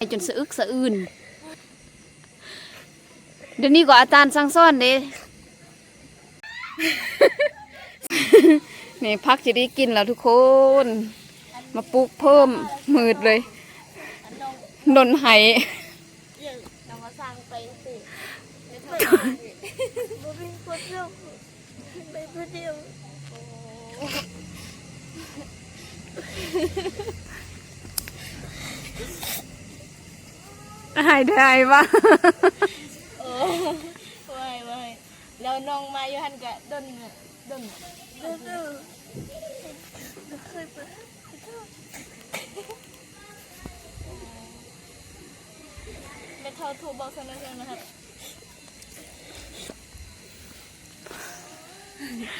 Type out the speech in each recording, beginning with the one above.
ຈົນສະອຶກສະອື່ນ. ດຽວນີ້ກໍອາຈານສັ່ງສອນເດ້. ນີ້ ຜັກຊິໄດ້ກິນແລ້ວທຸກຄົນ ມາປູກເພີ່ມ ມືດເລີຍ ດົນໄຫ້. ໄປຜູ້ດຽວ ອາຍເດີ ອາຍວ່າ ໂອ້ ບໍ່ໃຫ້ ບໍ່ໃຫ້. ແລ້ວນ້ອງມາຢູ່ຫັ້ນກະດົນ ດົນ ບໍ່ເຄີຍມາ. ແມ່ເຖົ້າໂທບອກຊະນະ ເທື່ອນະ.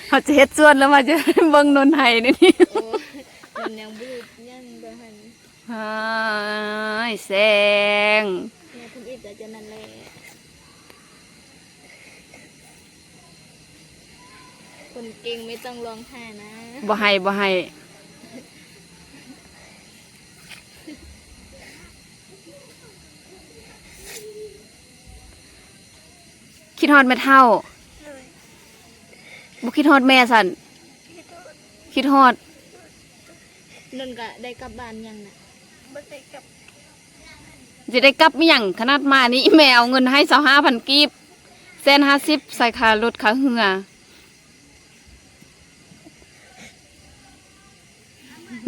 ເຮົາຈະເຮັດສວນ ຫຼືວ່າຈະເບິ່ງດົນໄຫ້ນີ້? ໂອ້ ມັນຍັງບໍ່ເຮັດຫຍັງເລີຍຫັ້ນ. ອ້າຍ ແຊງ ແມ່ທຳອິດກໍຈະນັ້ນແຫຼະ. ຄົນເກັ່ງໄມ່ຕ້ອງຮ້ອງໄຫ້ນະ. ບໍ່ໃຫ້ ບໍ່ໃຫ້. ຄິດຮອດແມ່ເຖົ້າ? ໂດຍ. ບໍ່ຄິດຮອດແມ່ຊັ້ນ? ຄິດຮອດ. ນນກະໄດ້ກັບບ້ານຍັງນະ? ບໍ່ໄດ້ກັບ. ຊິໄດ້ກັບອີ່ຫຍັງ? ຂະໜາດມານີ້ ແມ່ເອົາເງິນໃຫ້ຊາວຫ້າພັນກີບ ແສນຫ້າສິບ ໃສ່ຄ່າລົດຄ່າເຮືອ.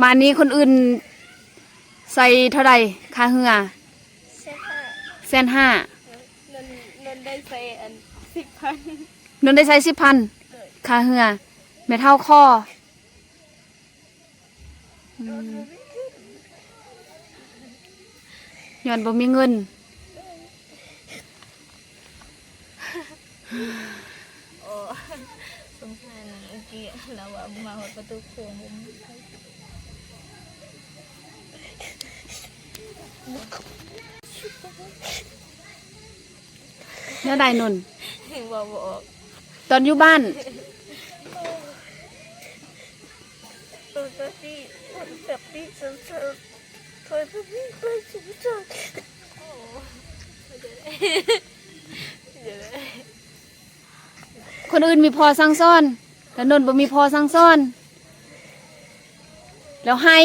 ມານີ້ຄົນອື່ນໃສ່ເທົ່າໃດຄ່າເຮືອ? ແສນຫ້າ. ແສນຫ້າ. ນນ ນນໄດ້ໃສ່ອັນ ສິບພັນ. ນນໄດ້ໃສ່ສິບພັນ. ໂດຍ. ຄ່າເຮືອ ແມ່ເຖົ້າຂໍ. ອືມ ຍ້ອນບໍ່ມີເງິນ. ໂອ້ ສົງສານ ເມື່ອກີ້ລາວວ່າມາຮອດປະຕູໂຂງ ບໍ່ມີໃຜ. ແນວໃດນົນ? ເວົ້າບໍ່ອອກ. ຕອນຢູ່ບ້ານ. ຄົນອື່ນມີພໍ່ສັ່ງສອນ ແຕ່ນົນບໍ່ມີພໍ່ສັ່ງສອນ. ແລ້ວໄຫ້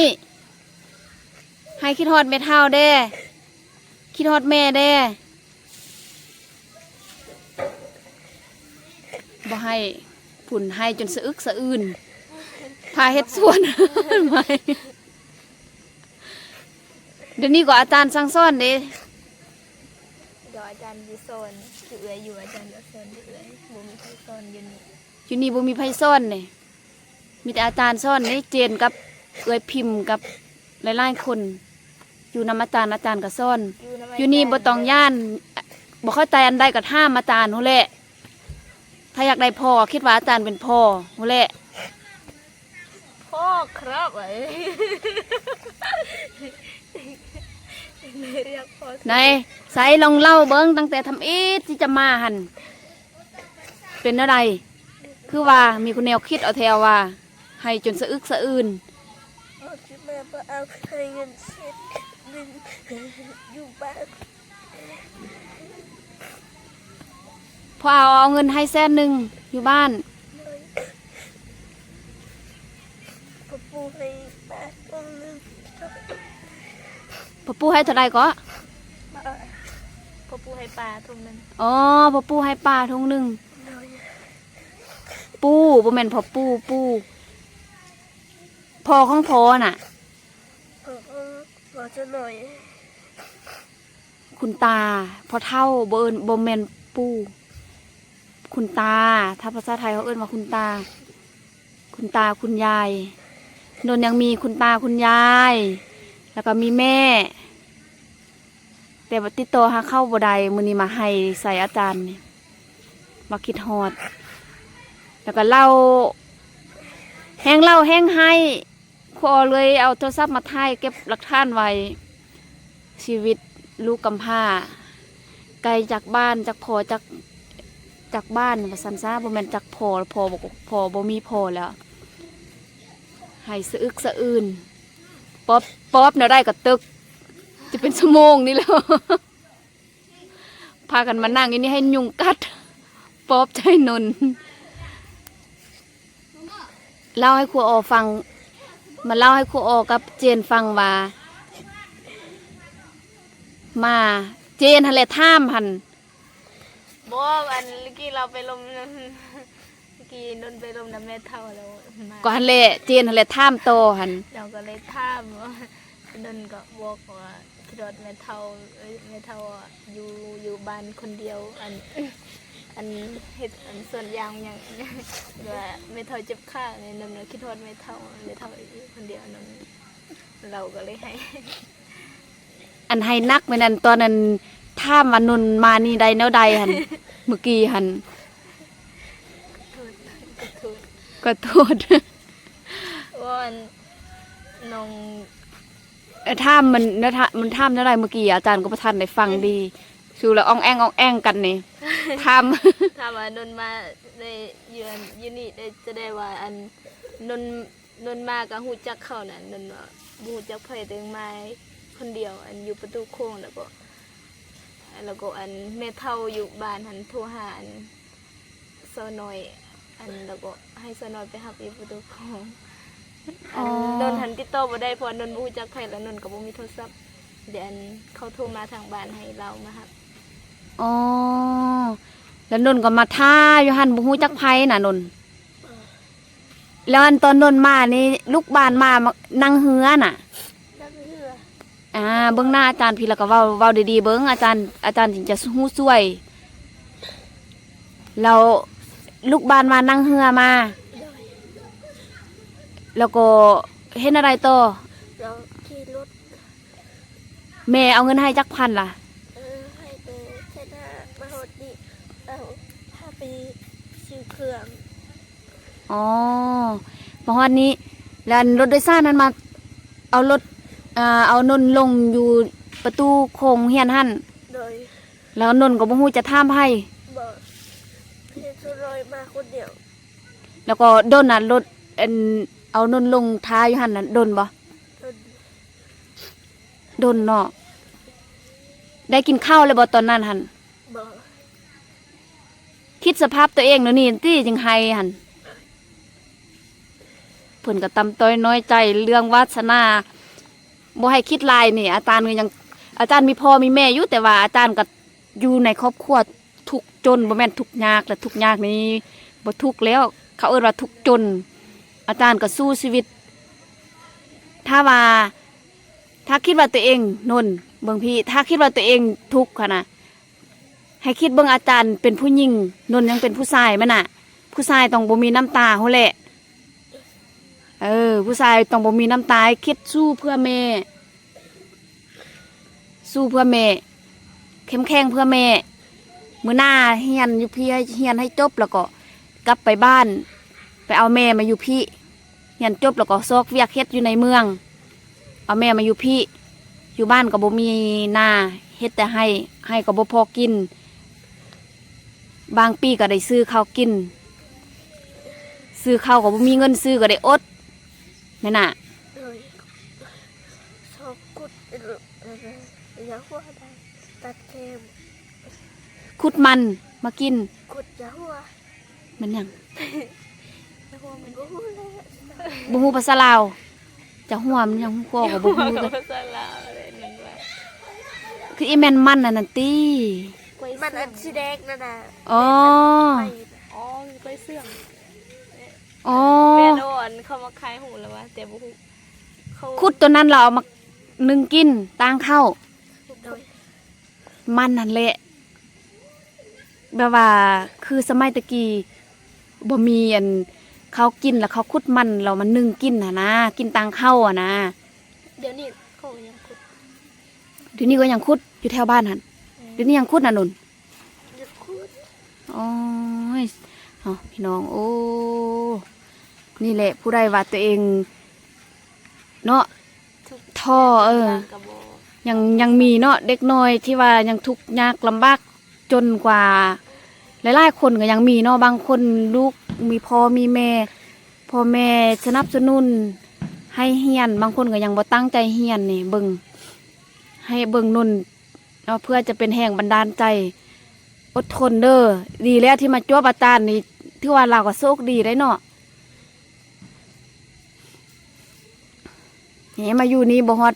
ໄຫ້ຄິດຮອດແມ່ເຖົ້າແດ່ ຄິດຮອດແມ່ແດ່. ບໍ່ໃຫ້ ພຸ້ນ ໄຫ້ຈົນສະອຶກສະອື່ນ ພາເຮັດສວນ. ດຽວນີ້ກໍອາຈານສັ່ງສອນເດ້. ດຽວອາຈານຊິສອນ ຄືເອື້ອຍຢູ່ ອາຈານກໍສອນຄືເອື້ອຍ ບໍ່ມີໃຜສອນຢູ່ນີ້. ຢູ່ນີ້ບໍ່ມີໃຜສອນເດ້. ມີແຕ່ອາຈານສອນເດ້ ເຈນກັບເອື້ອຍພິມກັບຫຼາຍໆຄົນ ຢູ່ນຳອາຈານ ອາຈານກໍສອນ. ຢູ່ນຳອາຈານ ຢູ່ນີ້ບໍ່ຕ້ອງຢ້ານ ບໍ່ເຂົ້າໃຈອັນໃດກໍຖາມອາຈານພຸ້ນແຫຼະ. ຖ້າຢາກໄດ້ພໍ່ ຄິດວ່າອາຈານເປັນພໍ່ພຸ້ນແຫຼະ. ພໍ່ຄັບ ເອີ ຮຽກພໍ່. ໃນ ໃສ ລອງເລົ່າເບິ່ງ ຕັ້ງແຕ່ທຳອິດທີ່ຈະມາຫັ້ນ ເປັນແນວໃດ? ຄືວ່າມີຄົນແນວຄິດເອົາແຖວວ່າ ໄຫ້ຈົນສະອຶກສະອື່ນ. ພໍ່ຊິມາບໍ່ເອົາໃຫ້ເງິນເສດໜຶ່ງຢູ່ບ້ານ. ພໍ່ເອົາເງິນໃຫ້ແສນໜຶ່ງຢູ່ບ້ານ. ໂດຍ. ພໍ່ປູໃຫ້ປາຖົງໜຶ່ງ. ພໍ່ປູໃຫ້ເທົ່າໃດເກາະ? ປາ ພໍ່ປູໃຫ້ປາຖົງໜຶ່ງ. ອໍ ພໍ່ປູໃຫ້ປາຖົງໜຶ່ງ. ໂດຍ. ປູ ບໍ່ແມ່ນພໍ່ປູ ປູ ພໍ່ຂອງພໍ່ນະ. ພໍ່ຂອງພໍ່ຈະໜ້ອຍ. ຄຸນຕາ ພໍ່ເຖົ້າ ບໍ່ເອີ້ນ ບໍ່ແມ່ນປູ່. ຄຸນຕາ ຖ້າພາສາໄທເຮົາເອີ້ນວ່າຄຸນຕາ. ຄຸນຕາຄຸນຍາຍ. ໂດນ ຍັງມີຄຸນຕາຄຸນຍາຍ ແລ້ວກໍມີແມ່. ແຕ່ວ່າຕິດຕໍ່ຫາເຂົາບໍ່ໄດ້. ມື້ນີ້ມາໄຫ້ໃສ່ອາຈານນີ້ ວ່າຄິດຮອດ ແລ້ວກໍເລົ່າ ແຮງເລົ່າແຮງໄຫ້. ພໍ່ເລີຍເອົາໂທລະສັບມາຖ່າຍເກັບຫຼັກຖານໄວ້. ຊີວິດລູກກຳພ້າ ໄກຈາກບ້ານ ຈາກພໍ່ ຈາກ ຈາກບ້ານວ່າຊັ້ນຊະ ບໍ່ແມ່ນຈາກພໍ່ ພໍ່ ພໍ່ບໍ່ມີພໍ່ແລ້ວ. ໄຫ້ສະອຶກສະອື່ນ ປອບ ປອບແນວໃດກໍຕຶກ. ເປັນຊົ່ວໂມງນີ້ແລ້ວ ພາກັນມານັ່ງຢູ່ນີ້ໃຫ້ຍຸງກັດ ປອບໃຈນົນ. ເລົ່າໃຫ້ຄູອໍຟັງ ມາເລົ່າໃຫ້ຄູອໍກັບເຈນຟັງວ່າ ມາ ເຈນຫັ້ນແຫຼະຖາມຫັ້ນ. ບໍ່ ອັນ ເມື່ອກີ້ລາວໄປລົມນຳ ເມື່ອກີ້ນົນໄປລົມນຳແມ່ເຖົ້າແລ້ວມາ ກໍຫັ້ນແຫຼະ ເຈນຫັ້ນແຫຼະຖາມຕໍ່ຫັ້ນ. ເຮົາກໍເລີຍຖາມວ່າ ນົນກໍບອກວ່າ ຄິດຮອດແມ່ເຖົ້າ ເອີຍ ແມ່ເຖົ້າຢູ່ ຢູ່ບ້ານຄົນດຽວ ອັນ ອັນເຮັດ ອັນສວນຢາງຫຍັງ ວ່າແມ່ເຖົ້າເຈັບຂາ ແມ່ນົນກໍຄິດຮອດແມ່ເຖົ້າ ແມ່ເຖົ້າຢູ່ຄົນດຽວ ນົນ ລາວກໍເລີຍໄຫ້. ອັນໄຫ້ໜັກແມ່ນອັນຕອນນັ້ນ ຖາມວ່ານົນມານີ້ໄດ້ແນວໃດຫັ້ນ ເມື່ອກີ້ຫັ້ນ. ຂໍໂທດ ຂໍໂທດ ວ່າອັນນ້ອງ ເອີ ຖາມມັນ ມັນຖາມແນວໃດເມື່ອກີ້ ອາຈານກໍບໍ່ທັນໄດ້ຟັງດີ ສູ່ລະອອງແອງ ອອງແອງກັນນີ້ ຖາມ ຖາມວ່ານົນມາໄດ້ຢູ່ ຢູ່ນີ້ໄດ້ ຈະໄດ້ວ່າອັນນົນ ນົນມາກໍຮູ້ຈັກເຂົານະ ນົນວ່າບໍ່ຮູ້ຈັກໃຜ ແຕ່ມາຄົນດຽວ ອັນຢູ່ປະຕູໂຂງ ແລ້ວກໍ ແລ້ວກໍອັນແມ່ເຖົ້າຢູ່ບ້ານຫັ້ນໂທຫາອັນ ຊາວນ້ອຍ ອັນ ແລ້ວກໍໃຫ້ຊາວນ້ອຍໄປຮັບຢູ່ປະຕູໂຂງ. ອັນ ອໍ ນົນຫັ້ນຕິດຕໍ່ບໍ່ໄດ້ ເພາະວ່ານົນບໍ່ຮູ້ຈັກໃຜ ແລ້ວນົນກໍບໍ່ມີໂທລະສັບ ແລ້ວອັນເຂົາໂທມາທາງບ້ານໃຫ້ລາວມາຮັບ. ອໍ ແລ້ວນົນກໍມາຖ້າຢູ່ຫັ້ນ ບໍ່ຮູ້ຈັກໃຜນະນົນ. ແລ້ວອັນຕອນນົນມານີ້ ລຸກບ້ານມາ ມານັ່ງເຮືອນະ? ນັ່ງເຮືອ. ອ່າ ເບິ່ງໜ້າອາຈານພີ້ ແລ້ວກໍເວົ້າ ເວົ້າດີໆເບິ່ງ ອາຈານ ອາຈານຈຶ່ງຈະຮູ້ຊ່ວຍ. ແລ້ວລຸກບ້ານມານັ່ງເຮືອມາ ໂດຍ ແລ້ວກໍເຮັດແນວໃດຕໍ່? ແລ້ວຂີ່ລົດ. ແມ່ເອົາເງິນໃຫ້ຈັກພັນລະ? ເອີ ໃຫ້ແຕ່ແສນຫ້າ ມາຮອດນີ້ ເອົາ ພາໄປຊື້ເຄື່ອງ. ອໍ ມາຮອດນີ້ ແລ້ວອັນລົດໂດຍສານຫັ້ນມາເອົາລົດ ເອົານົນລົງຢູ່ປະຕູໂຂງໂຮງຮຽນຫັ້ນ? ໂດຍ. ແລ້ວນົນກໍບໍ່ຮູ້ຈະຖາມໃຜ? ບໍ່. ເຫັນສ່ວນຫຼາຍມາຄົນດຽວ. ແລ້ວກໍດົນນະ ລົດ ອັນ ເອົານົນລົງຖ້າຢູ່ຫັ້ນນະ ດົນບໍ່? ດົນ. ດົນເນາະ. ໄດ້ກິນເຂົ້າແລ້ວບໍ່ຕອນນັ້ນຫັ້ນ? ບໍ່. ຄິດສະພາບຕົວເອງແນວນີ້ຕິ ຈຶ່ງໄຫ້ຫັ້ນ. ເພິ່ນກໍຕ່ຳຕ້ອຍນ້ອຍໃຈເລື່ອງວາດສະໜາ ບໍ່ໃຫ້ຄິດຫຼາຍນີ້. ອາຈານກໍຍັງ ອາຈານມີພໍ່ມີແມ່ຢູ່ ແຕ່ວ່າອາຈານກໍຢູ່ໃນຄອບຄົວ ທຸກຈົນ ບໍ່ແມ່ນທຸກຍາກ ແລະ ທຸກຍາກນີ້ບໍ່ທຸກແລ້ວ ເຂົາເອີ້ນວ່າທຸກຈົນ. ອາຈານກໍສູ້ຊີວິດ ຖ້າວ່າ ຖ້າຄິດວ່າຕົວເອງ ນົນ ເບິ່ງພີ້ ຖ້າຄິດວ່າຕົວເອງທຸກຫັ້ນນະ ໃຫ້ຄິດເບິ່ງອາຈານເປັນຜູ້ຍິງ ນົນຍັງເປັນຜູ້ຊາຍແມ່ນນະ ຜູ້ຊາຍຕ້ອງບໍ່ມີນ້ຳຕາຫັ້ນແຫຼະ. ເອີ ຜູ້ຊາຍຕ້ອງບໍ່ມີນ້ຳຕາ ໃຫ້ຄິດສູ້ເພື່ອແມ່ ສູ້ເພື່ອແມ່ ເຂັ້ມແຂງເພື່ອແມ່. ມື້ໜ້າຮຽນຢູ່ພີ້ ຮຽນໃຫ້ຈົບ ແລ້ວກໍກັບໄປບ້ານ ໄປເອົາແມ່ມາຢູ່ພີ້. ຮຽນຈົບແລ້ວກໍຊອກວຽກເຮັດຢູ່ໃນເມືອງ ເອົາແມ່ມາຢູ່ພີ້. ຢູ່ບ້ານກໍບໍ່ມີນາ ເຮັດແຕ່ໄຮ່ ໄຮ່ກໍບໍ່ພໍກິນ. ບາງປີກໍໄດ້ຊື້ເຂົ້າກິນ ຊື້ເຂົ້າກໍບໍ່ມີເງິນຊື້ ກໍໄດ້ອົດ ແມ່ນນະ. ໂດຍ. ຊອກຂຸດ ເອີ ຢາຫົວ ຕັດແຄມ ຂຸດມັນມາກິນ ຂຸດຢາຫົວ. ມັນຫຍັງ? ຢາຫົວມັນ ບໍ່ຮູ້ແຫຼະ ບໍ່ຮູ້ພາສາລາວ. ຈະຫົວມັນຫຍັງ ຫົວກໍບໍ່ຮູ້ເລີຍ. ພາສາລາວເລີຍ ມັນວ່າ ຄືອີແມ່ນມັນອັນນັ້ນຕິ ມັນອັນສີແດງນັ້ນນະ. ອໍ ອໍ ກ້ວຍເຊື່ອມ. ອໍ ແມ່ນ ໂອ້ ອັນເຂົາມາຂາຍຮູ້ແລ້ວວ່າ ແຕ່ບໍ່ຮູ້ ເຂົາ ຂຸດຕົວນັ້ນລະເອົາມາໜຶ້ງກິນຕ່າງເຂົ້າ. ໂດຍ. ມັນຫັ້ນແຫຼະ ແບບວ່າຄືສະໄໝແຕ່ກີ້ ບໍ່ມີອັນເຂົາກິນ ແລ້ວເຂົາຂຸດມັນ ແລ້ວມາໜຶ້ງກິນຫັ້ນນະ ກິນຕ່າງເຂົ້າຫັ້ນນະ. ດຽວນີ້ເຂົາຍັງຂຸດ ດຽວນີ້ກໍຍັງຂຸດຢູ່ແຖວບ້ານຫັ້ນ. ອືມ ດຽວນີ້ຍັງຂຸດນະ ໜຸ່ນ. ໂອ້ຍ ເນາະ ພີ່ນ້ອງ ໂອ້ ນີ້ແຫຼະ ຜູ້ໃດວ່າຕົວເອງເນາະ ທຸກ ທໍ້ ເອີ ຍັງ ຍັງມີເນາະ ເດັກນ້ອຍທີ່ວ່າຍັງທຸກຍາກລຳບາກຈົນກວ່າຫຼາຍໆຄົນກໍຍັງມີເນາະ. ບາງຄົນລູກມີພໍ່ມີແມ່ ພໍ່ແມ່ສະໜັບສະໜູນໃຫ້ຮຽນ ບາງຄົນກໍຍັງບໍ່ຕັ້ງໃຈຮຽນນີ້ ເບິ່ງ ໃຫ້ເບິ່ງໜູນເນາະ ເພື່ອຈະເປັນແຮງບັນດານໃຈ. ອົດທົນເດີ. ດີແລ້ວທີ່ມາຈວບອາຈານນີ້ ຖືວ່າລາວກໍໂຊກດີໄດ໋ເນາະ. ແໝ ມາຢູ່ນີ້ບໍ່ຮອດ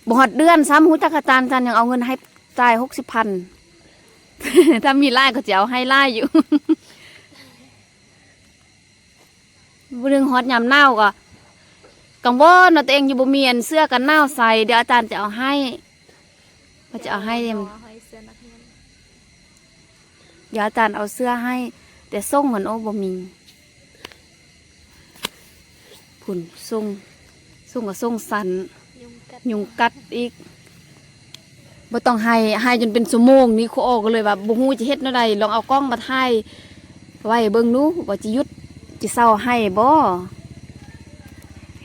ບໍ່ຮອດເດືອນຊ້ຳ ຮູ້ຈັກອາຈານ ອາຈານຍັງເອົາເງິນໃຫ້ຈ່າຍຫົກສິບພັນ. ຖ້າມີຫຼາຍກໍຈະເອົາໃຫ້ຫຼາຍຢູ່. ຜູ້ໜຶ່ງຮອດຍາມໜາວກໍກັງວົນວ່າຕົວເອງຢູ່ບໍ່ມີອັນເສື້ອກັນໜາວໃສ່ ດຽວອາຈານຈະເອົາໃຫ້ ວ່າຈະເອົາໃຫ້ ເອົາໃຫ້ເສື້ອນັກຮຽນ ດຽວອາຈານເອົາເສື້ອໃຫ້ ແຕ່ສົ້ງຫັ້ນ ໂອ້ ບໍ່ມີ. ພຸ້ນ ສົ້ງ ສົ້ງກໍສົ້ງສັ້ນ ຍຸງກັດ ຍຸງກັດອີກ. ບໍ່ຕ້ອງໄຫ້ ໄຫ້ຈົນເປັນຊົ່ວໂມງນີ້ ຄູອໍກໍເລີຍວ່າບໍ່ຮູ້ຈະເຮັດແນວໃດ ລອງເອົາກ້ອງມາຖ່າຍໄວ້ເບິ່ງດູ ວ່າຈະຢຸດ ຈະເຊົາໄຫ້ບໍ່.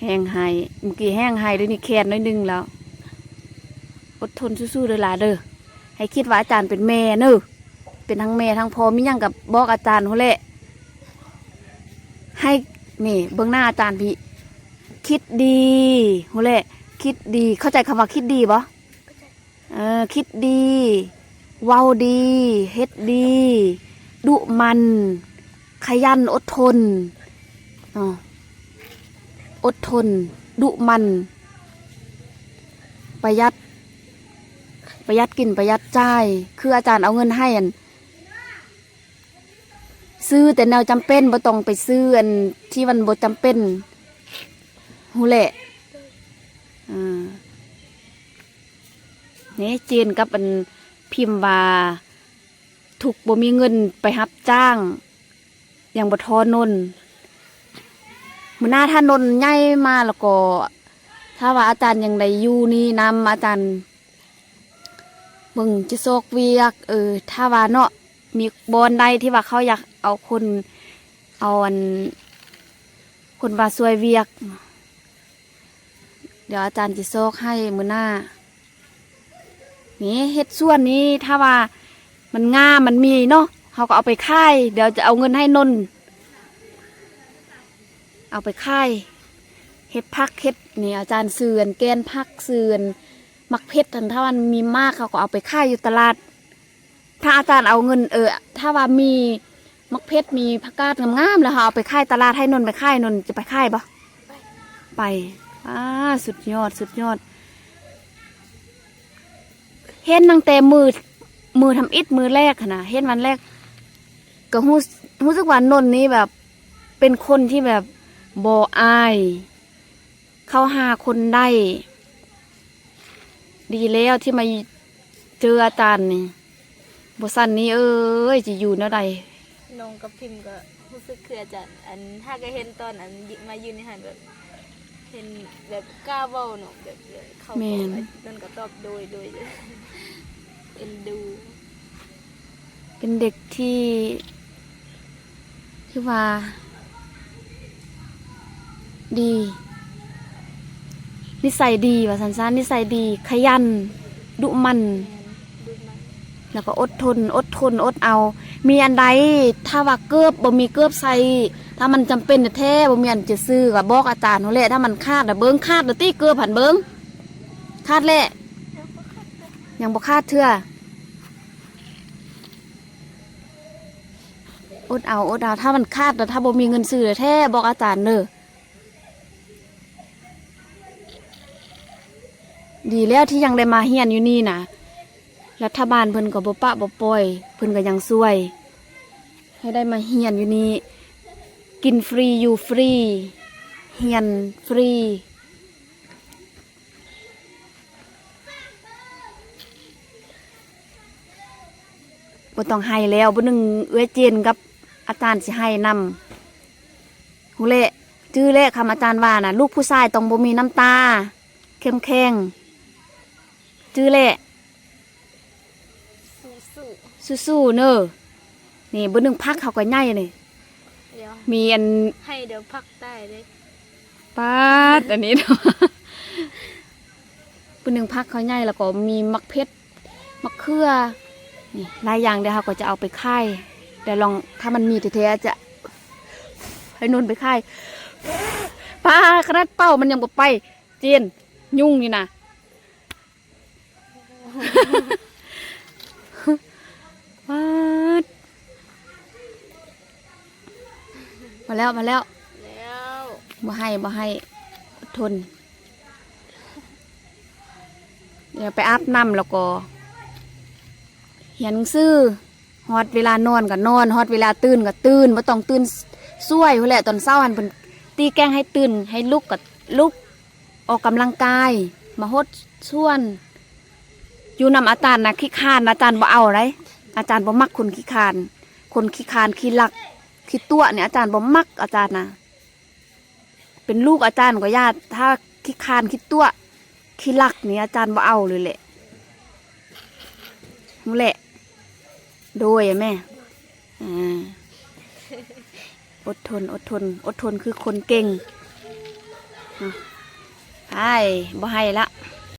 ແຮງໄຫ້ ມື້ກີ້ແຮງໄຫ້ ດຽວນີ້ແຄນໜ້ອຍໜຶ່ງແລ້ວ. ອົດທົນສູ້ໆເດີຫຼາເດີ. ໃຫ້ຄິດວ່າອາຈານເປັນແມ່ເນີ ເປັນທັງແມ່ທັງພໍ່ ມີຫຍັງກໍບອກອາຈານພຸ້ນແຫຼະ. ໃຫ້ ນີ້ ເບິ່ງໜ້າອາຈານພີ້ ຄິດດີພຸ້ນແຫຼະ ຄິດດີ. ເຂົ້າໃຈຄຳວ່າຄິດດີບໍ່? ເອີ ຄິດດີ ເວົ້າດີ ເຮັດດີ ດຸໝັ່ນ ຂະຫຍັນ ອົດທົນເນາະ ອົດທົນ ດຸໝັ່ນ ປະຢັດ ປະຢັດກິນປະຢັດຈ່າຍ. ຄືອາຈານເອົາເງິນໃຫ້ ອັນ ຊື້ແຕ່ແນວຈຳເປັນ ບໍ່ຕ້ອງໄປຊື້ອັນທີ່ມັນບໍ່ຈຳເປັນ ຮູ້ແຫຼະ. ເອີ ນີ້ ເຈນກັບອັນພິມວ່າ ທຸກບໍ່ມີເງິນໄປຮັບຈ້າງ ຍັງບໍ່ທໍ່ນົນ. ມື້ໜ້າຖ້ານົນໃຫຍ່ມາແລ້ວກໍ ຖ້າວ່າອາຈານຍັງໄດ້ຢູ່ນີ້ນຳ ອາຈານເບິ່ງຈະຊອກວຽກ ເອີ ຖ້າວ່າເນາະ ມີບ່ອນໃດທີ່ວ່າເຂົາຢາກເອົາຄົນ ເອົາອັນ ຄົນມາຊ່ວຍວຽກ ດຽວອາຈານຊິຊອກໃຫ້ມື້ໜ້າ. ນີ້ເຮັດສວນນີ້ ຖ້າວ່າມັນງາມ ມັນມີເນາະ ເຮົາກໍເອົາໄປຂາຍ. ດຽວຈະເອົາເງິນໃຫ້ນົນ ເອົາໄປຂາຍ ເຮັດຜັກ ເຮັດ ນີ້ ອາຈານຊື້ອັນແກ່ນຜັກ ຊື້ອັນໝາກເຜັດຫັ້ນ ຖ້າມັນມີໝາກ ເຮົາກໍເອົາໄປຂາຍຢູ່ຕະຫຼາດ. ຖ້າອາຈານເອົາເງິນ ເອີ ຖ້າວ່າມີໝາກເຜັດ ມີຜັກກາດງາມໆ ແລ້ວເຮົາເອົາໄປຂາຍຕະຫຼາດ ໃຫ້ນົນໄປຂາຍ ນົນຈະໄປຂາຍບໍ່? ໄປ. ໄປ. ອ້າ ສຸດຍອດ ສຸດຍອດ. ເຫັນຕັ້ງແຕ່ມື້ ມື້ທຳອິດ ມື້ແລກຫັ້ນນະ ເຫັນວັນແລກ ກໍຮູ້ ຮູ້ສຶກວ່ານົນນີ້ແບບ ເປັນຄົນທີ່ແບບບໍ່ອາຍ ເຂົ້າຫາຄົນໄດ້. ດີແລ້ວທີ່ມາເຈີອາຈານນີ້ ບໍ່ຊັ້ນນີ້ເອີຍ ຈະຢູ່ແນວໃດ? ນ້ອງກັບພິມກໍຮູ້ສຶກຄືອາຈານ ອັນ ຫາກໍເຫັນຕອນ ອັນ ມາຢູ່ໃນຫັ້ນ ແບບ ເຫັນແບບກ້າເວົ້າເນາະ ແບບ ເຂົາ ແມ່ນ ນັ້ນກໍຕອບໂດຍ ໂດຍ ເອັນດູ. ເປັນເດັກທີ່ ຖືວ່າດີ ນິໄສດີວ່າຊັ້ນຊະ ນິໄສດີ ຂະຫຍັນ ດຸໝັ່ນ ແມ່ນ ດຸໝັ່ນ ແລ້ວກໍອົດທົນ ອົດທົນ ອົດເອົາ. ມີອັນໃດ ຖ້າວ່າເກີບ ບໍ່ມີເກີບໃສ່ ຖ້າມັນຈຳເປັນແທ້ໆ ບໍ່ມີອັນຈະຊື້ ກໍບອກອາຈານຫັ້ນແຫຼະ. ຖ້າມັນຂາດນະ ເບິ່ງ ຂາດແລ້ວຕິ ເກີບຫັ້ນ ເບິ່ງ ຂາດແລ້ວ ຍັງບໍ່ຂາດເທື່ອ. ອົດເອົາ ອົດເອົາ ຖ້າມັນຂາດ ແລ້ວຖ້າບໍ່ມີເງິນຊື້ແທ້ໆ ບອກອາຈານເດີ. ດີແລ້ວທີ່ຍັງໄດ້ມາຮຽນຢູ່ນີ້ນະ ລັດຖະບານເພິ່ນກໍບໍ່ປະບໍ່ປ່ອຍ ເພິ່ນກໍຍັງຊ່ວຍ ໃຫ້ໄດ້ມາຮຽນຢູ່ນີ້ ກິນຟຣີ ຢູ່ຟຣີ ຮຽນຟຣີ. ບໍ່ຕ້ອງໄຫ້ແລ້ວ ບາດໜຶ່ງເອື້ອຍເຈນກັບອາຈານຊິໄຫ້ນຳ. ຮູ້ແຫຼະ ຈື່ແຫຼະ ຄຳອາຈານວ່ານະ ລູກຜູ້ຊາຍຕ້ອງບໍ່ມີນ້ຳຕາ ເຂັ້ມແຂງ. ຈື່ແຫຼະ ສູ້ໆ ສູ້ໆເນີ. ນີ້ ບາດໜຶ່ງຜັກເຮົາກໍໃຫຍ່ນີ້ ດຽວ ມີອັນ ໃຫ້ດຽວຜັກຕາຍເດ້. ປາດ ອັນນີ້ເນາະ ບາດໜຶ່ງຜັກເຮົາໃຫຍ່ ແລ້ວກໍມີໝາກເຜັດ ໝາກເຂືອ ນີ້ ຫຼາຍຢ່າງ. ດຽວເຮົາກໍຈະເອົາໄປຂາຍ ດຽວລອງ ຖ້າມັນມີແທ້ໆ ອາດຈະໃຫ້ນົນໄປຂາຍ. ປາດ ຂະໜາດເປົ່າມັນຍັງບໍ່ໄປ ເຈນ ຍຸງນີ້ນະ. ປາດ ມາແລ້ວ ມາແລ້ວ ແລ້ວ ບໍ່ໃຫ້ ບໍ່ໃຫ້ ອົດທົນ. ດຽວໄປອາບນ້ຳ ແລ້ວກໍຮຽນໜັງສື. ຮອດເວລານອນກໍນອນ, ຮອດເວລາຕື່ນກໍຕື່ນ, ບໍ່ຕ້ອງຕື່ນສວຍພຸ້ນແຫຼະ. ຕອນເຊົ້າຫັ້ນເພິ່ນຕີແກງໃຫ້ຕື່ນ ໃຫ້ລຸກກໍລຸກ, ອອກກຳລັງກາຍ, ມາຫົດສ່ວນ. ຢູ່ນຳອາຈານນະຂີ້ຄ້ານ, ອາຈານບໍ່ເອົາໃດ. ອາຈານບໍ່ມັກຄົນຂີ້ຄ້ານ, ຄົນຂີ້ຄ້ານ ຂີ້ລັກ ຂີ້ຕົວະນີ້ ອາຈານບໍ່ມັກ. ອາຈານນະ ເປັນລູກອາຈານກໍຢ່າ, ຖ້າຂີ້ຄ້ານ ຂີ້ຕົວະ ຂີ້ລັກນີ້ ອາຈານບໍ່ເອົາເລີຍແຫຼະ. ຮູ້ແຫຼະ. ໂດຍແມ່. ອາ ອົດທົນ ອົດທົນ ອົດທົນຄືຄົນເກັ່ງ. ໄປ ບໍ່ໃຫ້ລະ.